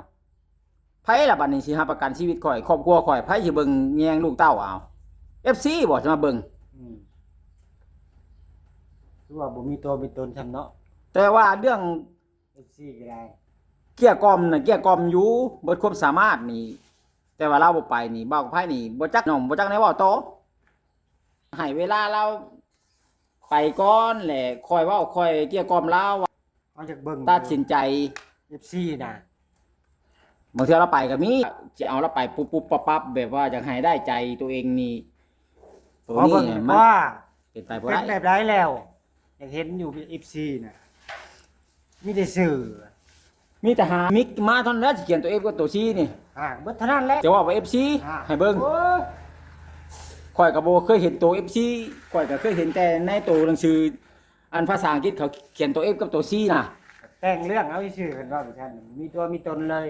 ໃຜລະບາດນີ້ຊິຮັບປະກັນຊີວິດຂ້ອຍ ຄອບຄົວຂ້ອຍ ໃຜຊິເບິ່ງແຍງລູກເຕົ້າເອົາ? ເອັຟຊີບໍ່ຊິມາເບິ່ງ? ອືມ ຄືວ່າບໍ່ມີຕົວມີຕົນຊ້ຳເນາະ. ແຕ່ວ່າເລື່ອງເອັຟຊີກໍໄດ້ ເກ້ຍກ່ອມນະ ເກ້ຍກ່ອມຢູ່ ເບິດຄວາມສາມາດນີ້ ແຕ່ວ່າລາວບໍ່ໄປນີ້ ບ່າວກຳໄພນີ້ບໍ່ຈັກ ນ້ອງບໍ່ຈັກແນວເວົ້າຕໍ່. ໃຫ້ເວລາລາວໄປກ່ອນແຫຼະ ຄ່ອຍເວົ້າ ຄ່ອຍເກ້ຍກ່ອມລາວ. ເຮົາຢາກເບິ່ງ ຕັດສິນໃຈ ເອັຟຊີນະ ບາງເທື່ອລາວໄປກໍມີ ຊິເອົາລາວໄປປຸບໆປັບໆ ແບບວ່າຢາກໃຫ້ໄດ້ໃຈຕົວເອງນີ້ ໂຕນີ້ມັນເປັນໄປບໍ່ໄດ້. ເປັນແບບໃດແລ້ວ? ຢາກເຫັນຢູ່ ເອັຟຊີນະ ມີແຕ່ຊື່ ມີແຕ່ຫາມິກມາເທົ່ານັ້ນແຫຼະ ຊິຂຽນໂຕເອັຟກັບໂຕຊີນີ້ ອ່າ ເບິດເທົ່ານັ້ນແຫຼະ. ຈະເວົ້າວ່າເອັຟຊີ ອ່າ ໃຫ້ເບິ່ງ ໂອ້ຍ ຂ້ອຍກໍບໍ່ເຄີຍເຫັນໂຕເອັຟຊີ ຂ້ອຍກໍເຄີຍເຫັນແຕ່ໃນໂຕໜັງສື ອັນພາສາອັງກິດເຂົາຂຽນໂຕເອັຟກັບໂຕຊີນະ. ແຕ່ງເລື່ອງເອົາຊື່ໆ ເພິ່ນເວົ້າຈັ່ງຊັ້ນ ມີຕົວມີຕົນເລີຍ.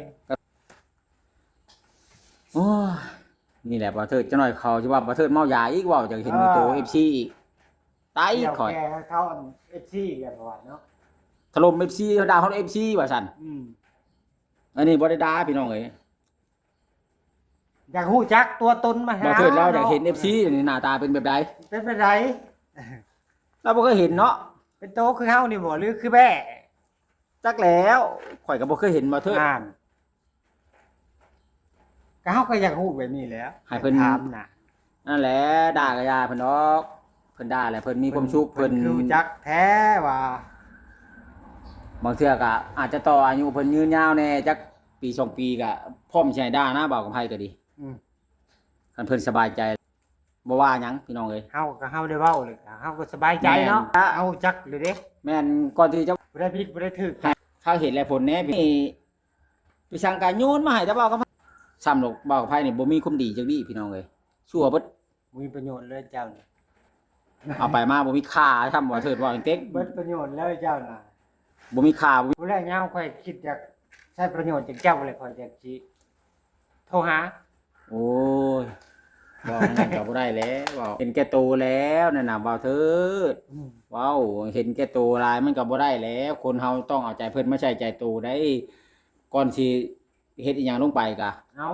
ໂອ້ຍ ນີ້ແຫຼະ ບ່າວເທີດ ຈັກໜ້ອຍເຂົາຊິວ່າບ່າວເທີດເມົາຢາອີກ ເວົ້າຢາກເຫັນໂຕເອັຟຊີອີກ ຕາຍອີກຂ້ອຍ. ແກ່ເຂົາ ອັນ ເອັຟຊີ ແລ້ວວ່າເນາະ ຖະຫຼົ່ມເອັຟຊີ ເຂົາດ່າຮອດເອັຟຊີວ່າຊັ້ນ. ອືມ ອັນນີ້ບໍ່ໄດ້ດ່າພີ່ນ້ອງເອີຍ ຢາກຮູ້ຈັກຕົວຕົນມາຫາ ບ່າວເທີດລາວຢາກເຫັນເອັຟຊີນີ້ ໜ້າຕາເປັນແບບໃດ ເປັນແບບໃດ ລາວບໍ່ເຄີຍເຫັນເນາະ. ເປັນໂຕຄືເຮົານີ້ບໍ່ ຫຼືຄືແບ້? ຈັກແລ້ວ ຂ້ອຍກໍບໍ່ເຄີຍເຫັນບ່າວເທີດ ນັ້ນ ກໍເຮົາກໍຢາກຮູ້ແບບນີ້ແຫຼະ ໃຫ້ເພິ່ນຖາມນະ. ນັ້ນແຫຼະ ດ່າກໍຢ່າເພິ່ນດອກ ເພິ່ນດ່າແຫຼະ ເພິ່ນມີຄວາມສຸກ ເພິ່ນ ເພິ່ນຄືຮູ້ຈັກແທ້ວ່າ ບາງເທື່ອກໍອາດຈະຕໍ່ອາຍຸເພິ່ນຍືນຍາວແດ່ ຈັກປີສອງປີກໍພ້ອມຊິໃຫ້ດ່ານະ ບ່າວກຳໄພກໍດີ. ອືມ ຄັນເພິ່ນສະບາຍໃຈ ບໍ່ວ່າຫຍັງພີ່ນ້ອງເອີຍ. ເຮົາກໍ ເຮົາໄດ້ເວົ້າແລ້ວ ເຮົາກໍສະບາຍໃຈເນາະ. ແມ່ນ ເຮົາຮູ້ຈັກແລ້ວເດ້ ແມ່ນ ກ່ອນທີ່ຈະ ຜູ້ໃດຜິດຜູ້ໃດຖືກ ໃຫ້ເຂົາເຫັນແລ້ວຜົນແດ່. ມີ ໄປສັ່ງການໂຍນມາໃຫ້ ແຕ່ເວົ້າກັບ ຊ້ຳດອກ ເວົ້າກັບໃຜນີ້ບໍ່ມີຄວາມດີຈັກດີ້ພີ່ນ້ອງເອີຍ ຊົ່ວເບິດ. ບໍ່ມີປະໂຫຍດເລີຍເຈົ້ານີ້ ເອົາໄປມາບໍ່ມີຄ່າ ຊ້ຳວ່າເທີດເວົ້າເຕັກ ເບິດປະໂຫຍດເລີຍເຈົ້ານະ ບໍ່ມີຄ່າ ຜູ້ແລຍາມຂ້ອຍຄິດຢາກໃຊ້ປະໂຫຍດຈາກເຈົ້າແລ້ວ ຂ້ອຍຈະຊິໂທຫາ. ໂອ້ຍ ເວົ້ານັ້ນກໍບໍ່ໄດ້ແລ້ວ ເວົ້າເຫັນແກ່ໂຕແລ້ວນັ້ນນະ ບ່າວເທີດ. ອືມ ເວົ້າເຫັນແກ່ໂຕຫຼາຍມັນກໍບໍ່ໄດ້ແລ້ວ ຄົນເຮົາຕ້ອງເອົາໃຈເພິ່ນມາໃສ່ໃຈໂຕໄດ໋ ກ່ອນຊິເຮັດອີ່ຫຍັງລົງໄປກະ. ເອົ້າ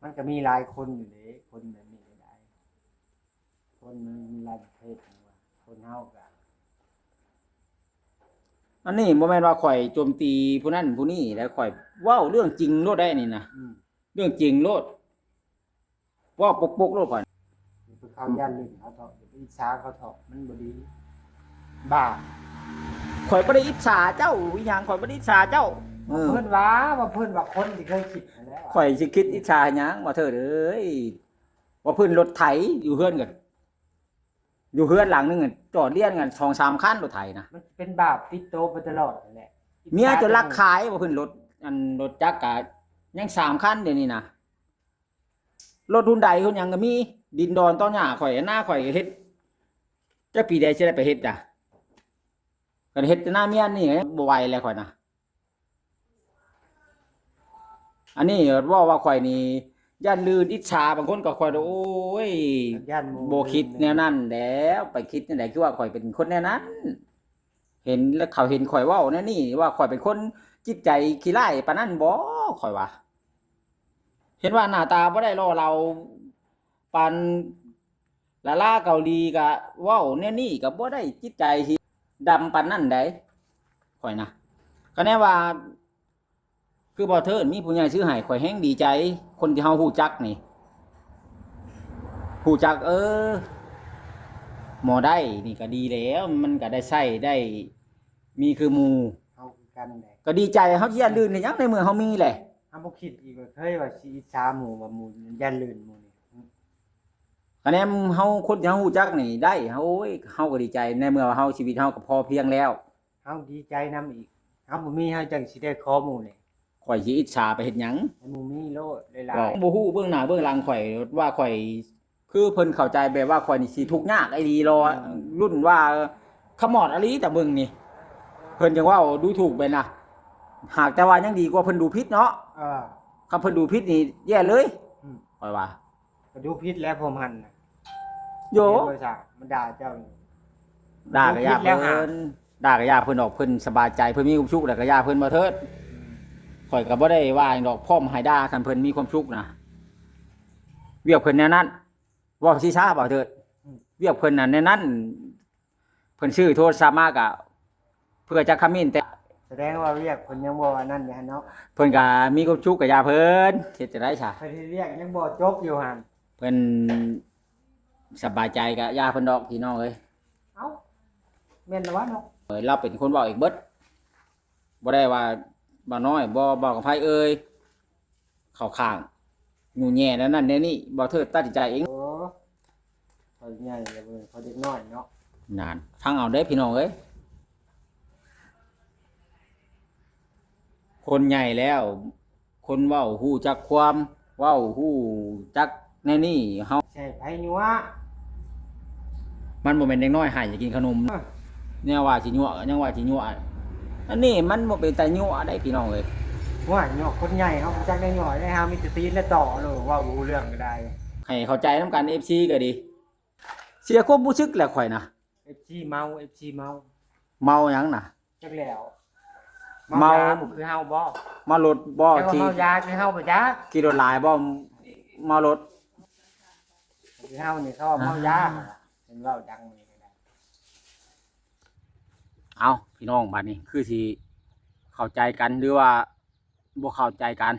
ມັນກໍມີຫຼາຍຄົນຢູ່ເດ້ ຄົນແບບນີ້ກໍໄດ້ ຄົນມັນມີຫຼາຍປະເພດ ຄົນເຮົາກໍ ອັນນີ້ບໍ່ແມ່ນວ່າຂ້ອຍໂຈມຕີຜູ້ນັ້ນຜູ້ນີ້ ແລ້ວຂ້ອຍເວົ້າເລື່ອງຈິງໂລດໄດ໋ນີ້ນະ. ອືມ ເລື່ອງຈິງໂລດ ເວົ້າປົກໆໂລດຂ້ອຍ. ຢ່າໄປເຂົ້າຢ້ານຫຼິ້ນເຂົາເຖາະ ຢ່າໄປອິດສາເຂົາເຖາະ ມັນບໍ່ດີ ບາບ. ຂ້ອຍບໍ່ໄດ້ອິດສາເຈົ້າອີ່ຫຍັງ ຂ້ອຍບໍ່ໄດ້ອິດສາເຈົ້າ. ເອີ ເພິ່ນວ່າ ວ່າເພິ່ນວ່າຄົນທີ່ເຄີຍຄິດຫັ້ນແຫຼະ ຂ້ອຍຊິຄິດອິດສາຫຍັງ ວ່າເທີດເອີຍ ວ່າເພິ່ນລົດໄຖຢູ່ເຮືອນກັນ ຢູ່ເຮືອນຫຼັງໜຶ່ງ ຈອດລຽນກັນສອງສາມຄັນລົດໄຖນະ. ມັນເປັນບາບຕິດໂຕໄປຕະຫຼອດຫັ້ນແຫຼະ ເມຍຈົນລັກຂາຍ ວ່າເພິ່ນລົດ ອັນລົດຈັກກະຍັງສາມຄັນດຽວນີ້ນະ. ລົດຮຸນໄດຮຸນຫຍັງກໍມີ. ດິນດອນຕອນຫຍ້າຂ້ອຍ ນາຂ້ອຍກໍເຮັດ ຈັກປີໃດຊິໄດ້ໄປເຮັດນະ. ກໍເຮັດແຕ່ນາເມຍນີ້ ບໍ່ໄຫວແລ້ວຂ້ອຍນະ. ອັນນີ້ເວົ້າວ່າຂ້ອຍນີ້ຢ້ານລື່ນອິດສາ. ບາງຄົນກໍຂ້ອຍ ໂອ້ຍ ຢ້ານໝູ່ ບໍ່ຄິດແນວນັ້ນແຫຼ້ວ. ໄປຄິດແນວໃດ ຄືວ່າຂ້ອຍເປັນຄົນແນວນັ້ນ? ເຫັນແລ້ວເຂົາເຫັນຂ້ອຍເວົ້າແນວນີ້ ວ່າຂ້ອຍເປັນຄົນຈິດໃຈຂີ້ຮ້າຍປານນັ້ນບໍ? ຂ້ອຍວ່າ ເຫັນວ່າໜ້າຕາບໍ່ໄດ້ຫຼໍ່ເຫຼົ່າປານດາລາເກົາຫຼີ ກະເວົ້າແນວນີ້ ກະບໍ່ໄດ້ຈິດໃຈທີ່ດຳປານນັ້ນໃດ໋ ຂ້ອຍນະ. ຄະແນນວ່າ ຄືບໍ່ເທີນມີຜູ້ໃຫຍ່ຊື້ໃຫ້ ຂ້ອຍແຮງດີໃຈ. ຄົນທີ່ເຮົາຮູ້ຈັກນີ້ ຮູ້ຈັກ ເອີ ໝໍໄດ້ນີ້ກໍດີແລ້ວ ມັນກໍໄດ້ໃຊ້ໄດ້ມີຄືໝູ່ ເຮົາຄືກັນແຫຼະ ກໍດີໃຈ. ເຮົາຊິຢ້ານລື່ນເຮັດຫຍັງ ໃນເມື່ອເຮົາມີແຫຼະ. ເຮົາບໍ່ຄິດອີກວ່າ ເຄີຍວ່າຊິອິດສາໝູ່ ວ່າໝູ່ຢ້ານລື່ນໝູ່ນີ້. ຄະແນນເຮົາ ຄົນທີ່ເຮົາຮູ້ຈັກນີ້ໄດ້ ເຮົາ ໂອ້ຍ ເຮົາກໍດີໃຈ ໃນເມື່ອວ່າເຮົາ ຊີວິດເຮົາກໍພໍພຽງແລ້ວ. ເຮົາດີໃຈນຳອີກ ເຮົາບໍ່ມີ ເຮົາຈັ່ງຊິໄດ້ຂໍໝູ່ນີ້. ຂ້ອຍຊິອິດສາໄປເຮັດຫຍັງ? ໃຫ້ໝູ່ມີໂລດຫຼາຍໆ. ບໍ່ຮູ້ເບື້ອງໜ້າເບື້ອງຫຼັງຂ້ອຍ ວ່າຂ້ອຍ ຄືເພິ່ນເຂົ້າໃຈແບບວ່າຂ້ອຍນີ້ຊິທຸກຍາກອີ່ຫຼີລໍ ອືມ ລຸ້ນວ່າຂະໝອດອີ່ຫຼີ ຕາເບິ່ງນີ້ ເພິ່ນຈັ່ງເວົ້າດູຖືກແບບນະ. ຫາກແຕ່ວ່າຍັງດີກວ່າເພິ່ນດູຜິດເນາະ. ເອີ ຄັນເພິ່ນດູຜິດນີ້ແຍ່ເລີຍ ອືມ ຂ້ອຍວ່າ. ກໍດູຜິດແລ້ວພວກມັນນະ. ໂຢ ເຫັນບໍ່ຊະ ມັນດ່າເຈົ້ານີ້. ດ່າກໍຢ່າເພິ່ນ ດ່າກໍຢ່າເພິ່ນດອກ ເພິ່ນສະບາຍໃຈ ເພິ່ນມີຄວາມສຸກແລ້ວກໍຢ່າເພິ່ນ ບໍ່ເທີດ. ອືມ ຂ້ອຍກໍບໍ່ໄດ້ວ່າຫຍັງດອກ ພ້ອມໃຫ້ດ່າ ຄັນເພິ່ນມີຄວາມສຸກນະ. ວຽກເພິ່ນແນວນັ້ນ ເວົ້າຊິຊາ ບໍ່ເທີດ. ອືມ ວຽກເພິ່ນນັ້ນແນວນັ້ນ ເພິ່ນຊື້ໂທລະສັບມາກະເພື່ອຈະຄອມເມັນແຕ່ ສະແດງວ່າວຽກເພິ່ນຍັງບໍ່ອັນນັ້ນຢູ່ຫັ້ນເນາະ. ເພິ່ນກະມີຄວາມສຸກກະຢ່າເພິ່ນ ເຮັດຈັ່ງໃດຊະ. ເພິ່ນເຮັດວຽກຍັງບໍ່ຈົບຢູ່ຫັ້ນ. ເພິ່ນສະບາຍໃຈກະຢ່າເພິ່ນດອກ ພີ່ນ້ອງເອີຍ. ເອົ້າ ແມ່ນລະວະເນາະ. ເອີ ລາວເປັນຄົນເວົ້າເອງເບິດ ບໍ່ໄດ້ວ່າບ່າວນ້ອຍ ບໍ່ ບ່າວກຳໄພເອີຍ ເຂົ້າຂ້າງ ຍູ້ແຍ່ແນວນັ້ນແນວນີ້ ບ່າວເທີດຕັດສິນໃຈເອງ. ໂອ້ ຂ້ອຍໃຫຍ່ແລ້ວເວີຍ ຂ້ອຍເດັກນ້ອຍເນາະ. ນັ້ນ ຟັງເອົາເດີ້ພີ່ນ້ອງເອີຍ ຄົນໃຫຍ່ແລ້ວ ຄົນເວົ້າຮູ້ຈັກຄວາມ ເວົ້າຮູ້ຈັກແນວນີ້ ເຮົາ ໃສ່ໃຜຍົວະ ມັນບໍ່ແມ່ນເດັກນ້ອຍໃຫ້ຢາກກິນຂະໜົມ. ເອີ ແນວວ່າຊິຍົວະ ຍັງວ່າຊິຍົວະ ອັນນີ້ມັນບໍ່ເປັນຕາຍົວະໄດ໋ພີ່ນ້ອງເອີຍ. ໂອ້ຍ ຍົວະຄົນໃຫຍ່ ເຮົາບໍ່ຈັກໄດ້ຍົວະໄດ໋ ເຮົາມີແຕ່ຕີນແລະຕໍ່ໂລດ ເວົ້າບໍ່ຮູ້ເລື່ອງກໍໄດ້. ໃຫ້ເຂົ້າໃຈນຳກັນ ເອັຟຊີ ກໍດີ ເສຍຄວາມຮູ້ສຶກແຫຼະຂ້ອຍນະ. ເອັຟຊີ ເມົາ ເອັຟຊີ ເມົາ. ເມົາຫຍັງນະ? ຈັກແລ້ວ ເມົາ ເມົາຢາຄືເຮົາບໍ່? ເມົາລົດບໍ່? ຈັກວ່າເມົາຢາຄືເຮົາບໍ່ຈັກ. ຂີ່ລົດຫຼາຍບໍ່? ເມົາລົດ ຄືເຮົານີ້ເຂົາວ່າເມົາຢາ. ອ່າ ເພິ່ນເວົ້າຈັ່ງນີ້ກໍໄດ້. ເອົ້າ ພີ່ນ້ອງ ບາດນີ້ຄືຊິເຂົ້າໃຈກັນ ຫຼືວ່າບໍ່ເຂົ້າໃຈກັນ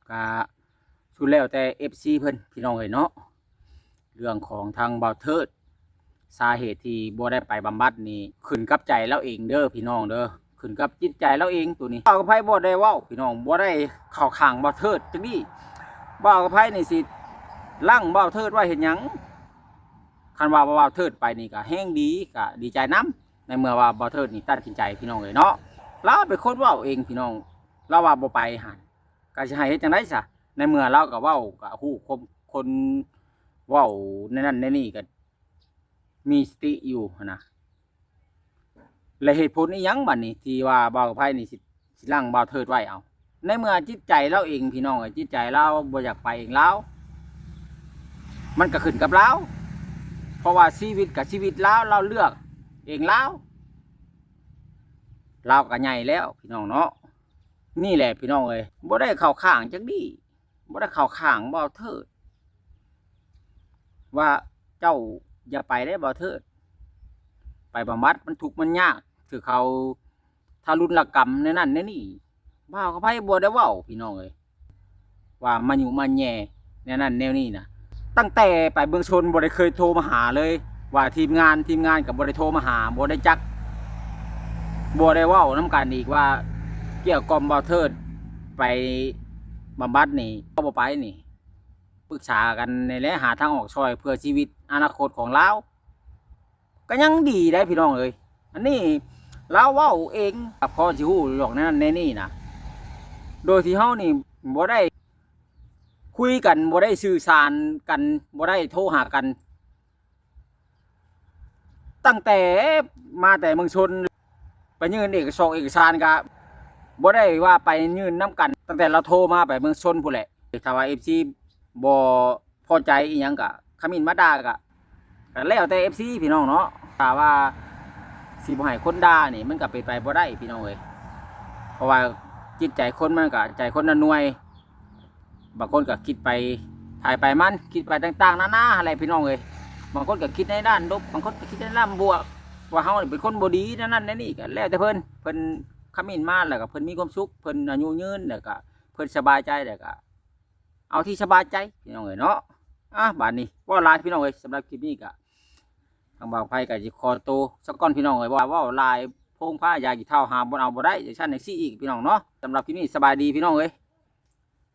ກະສຸດແລ້ວແຕ່ເອັຟຊີເພິ່ນ ພີ່ນ້ອງເອີຍເນາະ. ເລື່ອງຂອງທາງບ່າວເທີດ ສາເຫດທີ່ບໍ່ໄດ້ໄປບຳບັດນີ້ ຂຶ້ນກັບໃຈລາວເອງເດີ້ພີ່ນ້ອງເດີ້ ຂຶ້ນກັບຈິດໃຈລາວເອງໂຕນີ້. ບ່າວກຳໄພບໍ່ໄດ້ເວົ້າພີ່ນ້ອງ ບໍ່ໄດ້ເຂົ້າຂ້າງບ່າວເທີດຈັກດີ້. ບ່າວກຳໄພນີ້ຊິລັງບ່າວເທີດໄວ້ເຮັດຫຍັງ? ຄັນວ່າບ່າວເທີດໄປນີ້ກະແຮງດີ ກະດີໃຈນຳ ໃນເມື່ອວ່າບ່າວເທີດນີ້ຕັດສິນໃຈ ພີ່ນ້ອງເອີຍເນາະ. ລາວເປັນຄົນເວົ້າເອງພີ່ນ້ອງ ລາວວ່າບໍ່ໄປຫັ້ນ ກະຊິໃຫ້ເຮັດຈັ່ງໃດຊະ? ໃນເມື່ອລາວກະເວົ້າ ກະຮູ້ຄວາມຄົນເວົ້າແນວນັ້ນແນວນີ້ ກະມີສະຕິຢູ່ຫັ້ນນະ. ແລະເຫດຜົນອີ່ຫຍັງບາດນີ້ ທີ່ວ່າບ່າວກຳໄພນີ້ຊິ ຊິລັງບ່າວເທີດໄວ້ເອົາ? ໃນເມື່ອຈິດໃຈລາວເອງ ພີ່ນ້ອງເອີຍ ຈິດໃຈລາວບໍ່ຢາກໄປເອງລາວ ມັນກະຂຶ້ນກັບລາວ ເພາະວ່າຊີວິດກະຊີວິດລາວ ລາວເລືອກເອງລາວ. ລາວກະໃຫຍ່ແລ້ວ ພີ່ນ້ອງເນາະ. ນີ້ແຫຼະ ພີ່ນ້ອງເອີຍ ບໍ່ໄດ້ເຂົ້າຂ້າງຈັກດີ້ ບໍ່ໄດ້ເຂົ້າຂ້າງບ່າວເທີດ ວ່າເຈົ້າຢ່າໄປເດ້ບ່າວເທີດ ໄປບຳບັດມັນທຸກມັນຍາກ ຖືກເຂົາທາລຸນລະກຳແນວນັ້ນແນວນີ້. ບ່າວກຳໄພບໍ່ໄດ້ເວົ້າ ພີ່ນ້ອງເອີຍ ວ່າມາຍຸມາແຍ່ແນວນັ້ນແນວນີ້ນະ. ຕັ້ງແຕ່ໄປເມືອງຊົນບໍ່ໄດ້ເຄີຍໂທມາຫາເລີຍ ວ່າທີມງານ ທີມງານກໍບໍ່ໄດ້ໂທມາຫາ ບໍ່ໄດ້ຈັກ ບໍ່ໄດ້ເວົ້ານຳກັນອີກວ່າ ເກັ່ຽວກ່ອມບ່າວເທີດໄປບຳບັດນີ້ ເຮົາບໍ່ໄປນີ້ ປຶກສາກັນນີ້ແຫຼະ ຫາທາງອອກຊ່ອຍເພື່ອຊີວິດອະນາຄົດຂອງລາວ. ກໍຍັງດີໄດ໋ພີ່ນ້ອງເອີຍ ອັນນີ້ລາວເວົ້າເອງ ກໍພໍຊິຮູ້ດອກແນວນັ້ນແນວນີ້ນະ ໂດຍທີ່ເຮົານີ້ບໍ່ໄດ້ ຄຸຍກັນ ບໍ່ໄດ້ສື່ສານກັນ ບໍ່ໄດ້ໂທຫາກັນ ຕັ້ງແຕ່ມາແຕ່ເມືອງຊົນ ໄປຍື່ນເອກະສອກເອກະສານກະບໍ່ໄດ້ວ່າໄປຍື່ນນຳກັນ ຕັ້ງແຕ່ລາວໂທມາໄປເມືອງຊົນພຸ້ນແຫຼະ. ຖ້າວ່າເອັຟຊີບໍ່ພໍໃຈອີ່ຫຍັງກະຄອມເມັນມາດ່າກະ ກະແລ້ວແຕ່ເອັຟຊີພີ່ນ້ອງເນາະ. ຖ້າວ່າຊິບໍ່ໃຫ້ຄົນດ່ານີ້ ມັນກະເປັນໄປບໍ່ໄດ້ພີ່ນ້ອງເອີຍ ເພາະວ່າຈິດໃຈຄົນມັນກະໃຈຄົນລະໜ່ວຍ ບາງຄົນກະຄິດໄປ ຖ່າຍໄປມັນ ຄິດໄປຕ່າງໆນານາຫັ້ນແຫຼະພີ່ນ້ອງເອີຍ. ບາງຄົນກະຄິດໃນດ້ານລົບ ບາງຄົນກະຄິດໃນດ້ານບວກ ວ່າເຮົານີ້ເປັນຄົນບໍ່ດີແນວນັ້ນແນວນີ້ ກະແລ້ວແຕ່ເພິ່ນ ເພິ່ນຄອມເມັນມາແລ້ວກະເພິ່ນມີຄວາມສຸກ ເພິ່ນອາຍຸຍືນ ແລ້ວກະເພິ່ນສະບາຍໃຈ ແລ້ວກະເອົາທີ່ສະບາຍໃຈພີ່ນ້ອງເອີຍເນາະ. ອາ ບາດນີ້ເວົ້າຫຼາຍພີ່ນ້ອງເອີຍ ສຳລັບຄລິບນີ້ກະ ທາງບ່າວໄພກະຊິຂໍໂຕສາກ່ອນພີ່ນ້ອງເອີຍ ເພາະວ່າເວົ້າຫຼາຍໂພງພາຢາກກິນເທົ້າ ຫາບໍ່ເອົາບໍ່ໄດ້ ຈັ່ງຊັ້ນຈັ່ງຊີ້ອີກພີ່ນ້ອງເນາະ. ສຳລັບຄລິບນີ້ສະບາຍດີພີ່ນ້ອງເອີຍ.